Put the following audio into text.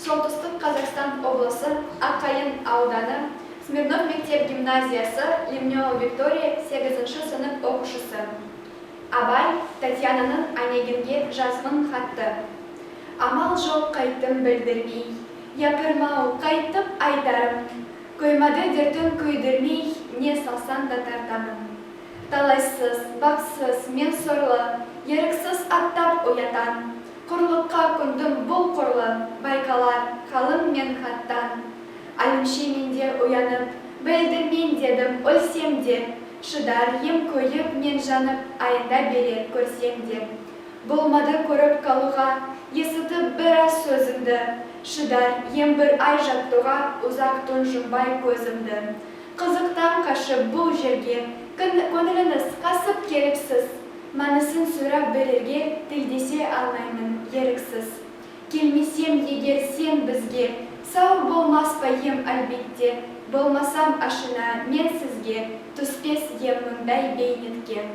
Солтүстік Қазақстан облысы, Аққайың ауданы, Смирнов мектеп-гимназиясы, Лемнева Виктория, 8-ші сынып оқушысы. Абай Татьянаның Онегинге жазған хаты. Амал жоқ, қайттым білдірмей, Япырмау, қайтып айтарым? Қоймады дертім күйдірмей, Не салсаң да тартамын. Талайсыз, бақсыз, мен сорлы, Еріксіз аттап ұятан. Қорлыққа көндім бұл қорлы, Байқалар халім мен хаттан. Әлімше менде ұянып, Білдірмейін дедім, өлсем де, Шыдар ем күйіп мен жанып, Айында берер көрсем де. Болмады көріп қалуға, Есітіп біраз сөзіңді, Шыдар ем бір ай жатуға, Ұзақ түн жұмбай көзімді. Қызықтан қашып бұл жерге, Көңіліңіз қасып келіпсіз. Мәнісін сұрап берерге, Тілдесе алмаймын еріксіз. Келмесем егер сен бізге, Сау болмас па ем әлбетте, Болмасам ашына мен сізге, Түспес ем мұндай бейнетке.